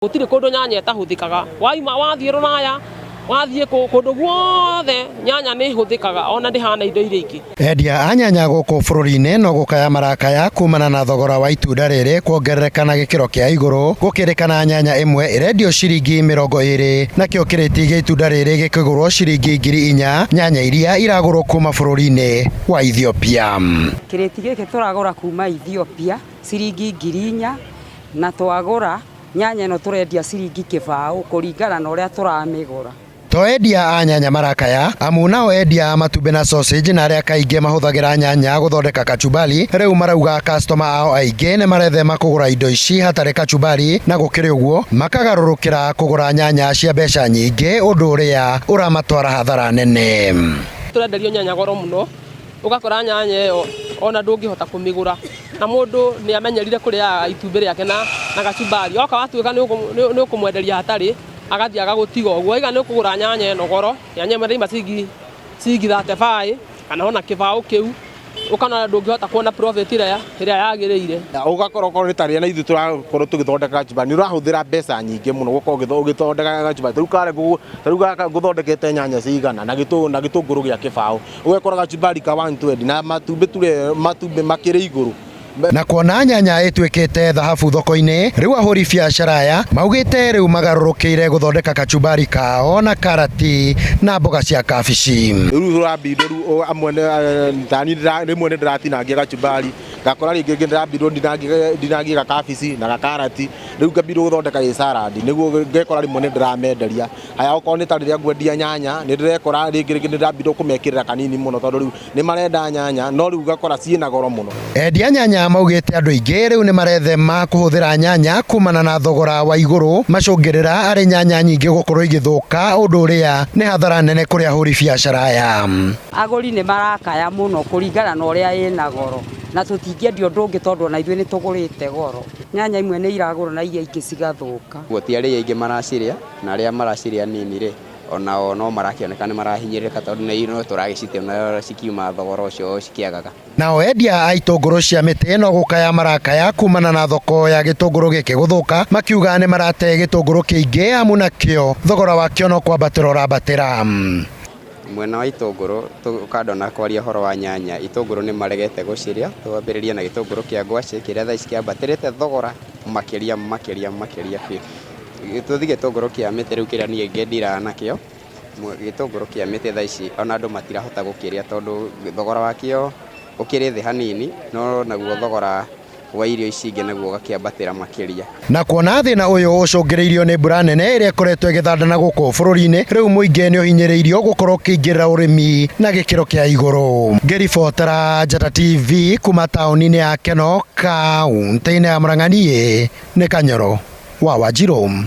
Gũtirĩ kũndũ nyanya ĩtahũthĩkaga. Waima wathiĩ rũraya, wathiĩ kũ, kũndũ guothe nyanya nĩ ĩhũthĩkaga ona ndĩhana indo iria ingĩ. Endia a nyanya gũkũ bũrũri-inĩ no gũkaya marakaya kumana na thogora wa itunda rĩrĩ kuongerereka na gĩkĩro kĩa igũrũ gũkĩrĩkana nyanya ĩmwe ĩrendio ciringi 20 nakĩo kĩrĩti gĩa itunda rĩrĩ gĩkĩgũrwo ciringi 4000 nyanya iria iragũrwo kuma bũrũri-inĩ wa Ethiopia. Kĩrĩti gĩkĩ tũragũra kuma Ethiopia ciringi 4000 na twagũra nyanya ĩno tũrendia ciringi 20 kũringana na ũrĩa tũramĩgũra. To endia a nyanya marakaya, amu nao endia a matumbĩ na sausage na arĩa kaingĩ mahũthagĩra nyanya gũthondeka kachumbari rĩu marauga customer ao aingĩ nĩ marethema kũgũra indo ici hatarĩ kachumbari na gũkĩrĩ ũguo makagarũrũkĩra kũgũra nyanya cia mbeca nyingĩ ũndũ ũrĩa ũramatwara hathara nene. Tũrenderio nyanya goro mũno, ũgakora nyanya ĩyo ona ndũngĩhota kũmĩgũra. Na mũndũ nĩ amenyerire kũrĩaga itumbĩ rĩake na kachumbari, oka watuĩka nĩ ũkũmwenderia hatarĩ, agathiĩ agagũtiga ũguo. Waiga nĩ ũkũgũra nyanya ĩno goro, nyanya ĩmwe ĩraima ciringi 35 kana ona kĩbaũ kĩu, ũkona ndũngĩhota kuona profit ĩrĩa yagĩrĩire. Ũgakora okorwo nĩ ta rĩrĩa na ithuĩ tũrakorwo tũgĩthondeka kachumbari, nĩ ũrahũthĩra mbeca nyingĩ mũno gũkorwo ũgĩthondeka kachumbari. Ta rĩu karĩa ta rĩu gaka ngũthondekete nyanya cigana na gĩtũngũrũ gĩa kĩbaũ, ũgekora kachumbari ka 120 na matumbĩ ture matumbĩ makĩrĩ igũrũ. Na kuona nyanya ĩtuĩkĩte thahabu thoko-inĩ, rĩu ahũri biacara aya maugĩte rĩu magarũrũkĩire gũthondeka kachumbari kao na karati na mboga cia kabici. Rĩu tũrambindwo rĩu amwe tani rĩmwe nĩ ndĩratinangia kachumbari ngakora rĩngĩ ndĩrambindwo ndinangie gakabici na gakarati rĩu ngambindwo gũthondeka ĩ salad nĩguo ngekora rĩmwe nĩ ndĩramenderia. Haya okorwo nĩ ta rĩrĩa ngwendia nyanya nĩ ndĩrekora rĩngĩ rĩngĩ nĩ ndĩrambindwo kũmekĩrĩra kanini mũno tondũ rĩu nĩ marenda nyanya no rĩu ũgakora ciĩna goro mũno. Endia nyanya maugĩte andũ aingĩ rĩu nĩ marethema kũhũthĩra nyanya kumana na thogora wa igũrũ macũngĩrĩra arĩ nyanya nyingĩ gũkorwo igĩthũka ũndũ ũrĩa nĩ hathara nene kũrĩ ahũri biacara aya. Agũri nĩ marakaya mũno kũringana na ũrĩa ĩna goro na tũtingĩendia ũndũ ũngĩ tondũ ona ithuĩ nĩ tũgũrĩte goro. Nyanya imwe nĩ iragũrwo na iria ingĩ cigathũka. Ũguo ti arĩa aingĩ maracirĩa na arĩa maracirĩa nini rĩ, onao no marakĩoneka nĩ marahinyĩrĩrĩka tondũ nĩ no tũragĩcite na cikiuma thogora ũcio cikĩagaga. Nao endia a itũngũrũ cia mĩtĩ no gũkaya marakaya kumana na thoko ya gĩtũngũrũ gĩkĩ gũthũka, makiuga nĩ marate gĩtũngũrũ kĩingĩ amu nakĩo thogora wakĩo no kwambatĩra ũrambatĩra. Mwena wa itũngũrũ, kando na kwaria ũhoro wa nyanya, itũngũrũ nĩ maregete gũcirĩa, twambĩrĩrie na gĩtũngũrũ kĩa ngwacĩ kĩrĩa thaa ici kĩambatĩrĩte thogora makĩria makĩria makĩria biũ. Tũthiĩ gĩtũngũrũ kĩa mĩtĩ rĩu kĩrĩa niĩ ngĩndiraga nakĩo, gĩtũngũrũ kĩa mĩtĩ thaa ici ona andũ matirahota gũkĩrĩa tondũ thogora wakĩo ũkĩrĩ thĩ hanini, no naguo thogora wa irio ici ingĩ naguo ũgakĩambatĩra makĩria. Na kuona thĩna ũyũ ũcũngĩrĩirio nĩ mbura nene ĩrĩa ĩkoretwo ĩgĩthanda na gũkũ bũrũri-inĩ, rĩu mũingĩ nĩ ũhinyĩrĩirio gũkorwo ũkĩingĩrĩra ũrĩmi na gĩkĩro kĩa igũrũ. Ngĩribotera Njata TV kuma taũni-inĩ ya Kenol, kaũntĩ-inĩ ya Murang'a, niĩ nĩ Kanyoro wa Wanjirũ.